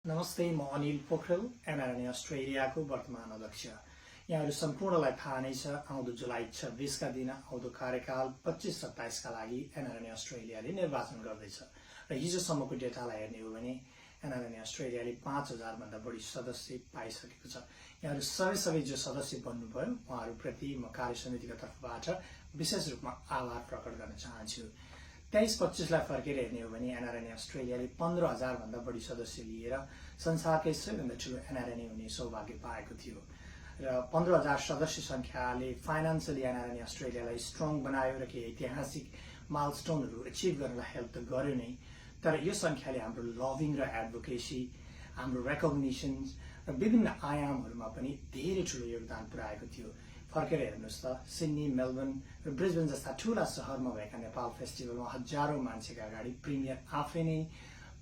नमस्ते, म अनिल पोखरेल, एनआरएनए अस्ट्रेलियाको वर्तमान अध्यक्ष। यहाँहरू सम्पूर्णलाई थाहा नै छ, आउँदो जुलाई 26 का दिन आउँदो कार्यकाल 25-27 का लागि एनआरएनए अस्ट्रेलियाले निर्वाचन गर्दैछ र हिजोसम्मको डेटालाई हेर्ने हो भने एनआरएनए अस्ट्रेलियाले 5000 भन्दा बढी सदस्य पाइसकेको छ। यहाँहरू सबै जो सदस्य बन्नुभयो उहाँहरूप्रति म कार्यसमितिको तर्फबाट विशेष रूपमा आभार प्रकट गर्न चाहन्छु। 23-25 लाई फर्केर हेर्ने हो भने एनआरएनए अस्ट्रेलियाले 15000 भन्दा बढी सदस्य लिएर संसारकै सबैभन्दा ठुलो एनआरएनए हुने सौभाग्य पाएको थियो र 15000 सदस्य संख्याले फाइनान्सियली एनआरएनए अस्ट्रेलियालाई स्ट्रङ बनायो र केही ऐतिहासिक माइलस्टोनहरू अचिभ गर्नलाई हेल्प त गर्यो नै, तर यो संख्याले हाम्रो लभिङ र एडभोकेसी, हाम्रो रेकग्निसन र विभिन्न आयामहरूमा पनि धेरै ठुलो योगदान पुर्याएको थियो। फर्केर हेर्नुहोस् त, सिडनी, मेलबर्न र ब्रिस्बेन जस्ता ठूला सहरमा भएका नेपाल फेस्टिभलमा हजारौं मान्छेका अगाडि प्रिमियर आफै नै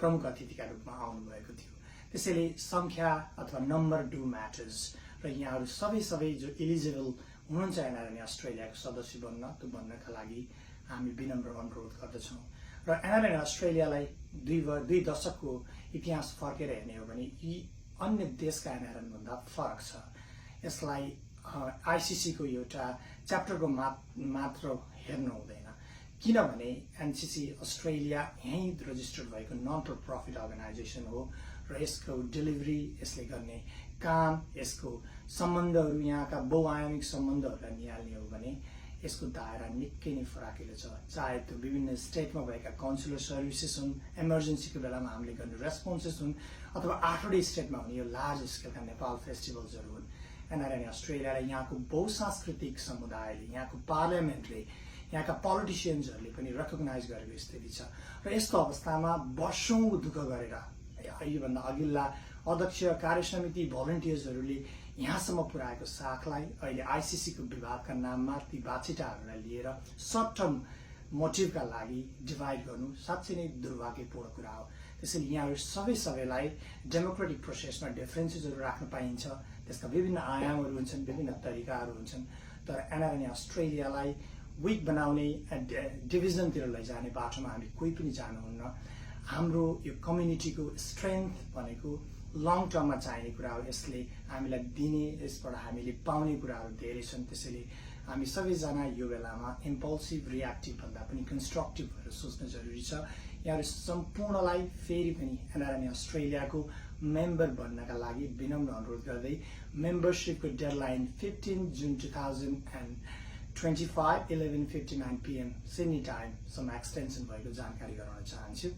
प्रमुख अतिथिका रूपमा आउनुभएको थियो। त्यसैले संख्या अथवा नम्बर डु म्याटर्स र यहाँहरू सबै जो एलिजिबल हुनुहुन्छ एनआरएनए अस्ट्रेलियाको सदस्य बन्नका लागि हामी विनम्र अनुरोध गर्दछौँ। र एनआरएनए अस्ट्रेलियालाई दुई दशकको इतिहास फर्केर हेर्ने हो भने यी अन्य देशका एनआरएन भन्दा फरक छ। यसलाई आईसीसी को एउटा च्याप्टरको मात्र हेर्नु हुँदैन, किनभने एनसीसी अस्ट्रेलिया यहीँ रजिस्टर्ड भएको नन फर प्रफिट अर्गनाइजेसन हो र यसको डेलिभरी, यसले गर्ने काम, यसको सम्बन्धहरू, यहाँका बहुआयामिक सम्बन्धहरूलाई निहाल्ने हो भने यसको दायरा निकै नै फराकिलो छ। चाहे त्यो विभिन्न स्टेटमा भएका काउन्सिलर सर्भिसेस हुन्, इमर्जेन्सीको बेलामा हामीले गर्ने रेस्पोन्सेस हुन्, अथवा 8वटै स्टेटमा हुने यो लार्ज स्केलका नेपाल फेस्टिभल्सहरू हुन्। एनआरएनए अस्ट्रेलियालाई यहाँको बहुसांस्कृतिक समुदायले, यहाँको पार्लियामेन्टले, यहाँका पोलिटिसियन्सहरूले पनि रेकग्नाइज गरेको स्थिति छ र यस्तो अवस्थामा वर्षौं दुःख गरेर योभन्दा अघिल्ला अध्यक्ष, कार्यसमिति, भलन्टियर्सहरूले यहाँसम्म पुर्याएको साखलाई अहिले आईसीसीको विभागका नाममा ती बाछिटाहरूलाई लिएर सर्ट टर्म मोटिभका लागि डिभाइड गर्नु साँच्चै नै दुर्भाग्यपूर्ण कुरा हो। त्यसैले यहाँहरू सबैलाई डेमोक्रेटिक प्रोसेसमा डिफरेन्सेसहरू राख्न पाइन्छ, त्यसका विभिन्न आयामहरू हुन्छन्, विभिन्न तरिकाहरू हुन्छन्, तर एनआरएनए अस्ट्रेलियालाई विक बनाउने, डिभिजनतिर लैजाने बाटोमा हामी कोही पनि जानुहुन्न। हाम्रो यो कम्युनिटीको स्ट्रेन्थ भनेको लङ टर्ममा चाहिने कुरा हो। यसले हामीलाई दिने, यसबाट हामीले पाउने कुराहरू धेरै छन्। त्यसैले हामी सबैजना यो बेलामा इम्पल्सिभ, रियाक्टिभ भन्दा पनि कन्स्ट्रक्टिभ भएर सोच्न जरुरी छ। यहाँहरू सम्पूर्णलाई फेरि पनि एनआरएनए अस्ट्रेलियाको मेम्बर बन्नका लागि विनम्र अनुरोध गर्दै मेम्बरशिपको डेडलाइन 15 जुन 2025 11:59 PM सिडनी टाइमसम्म एक्सटेन्सन भएको जानकारी गराउन चाहन्छु।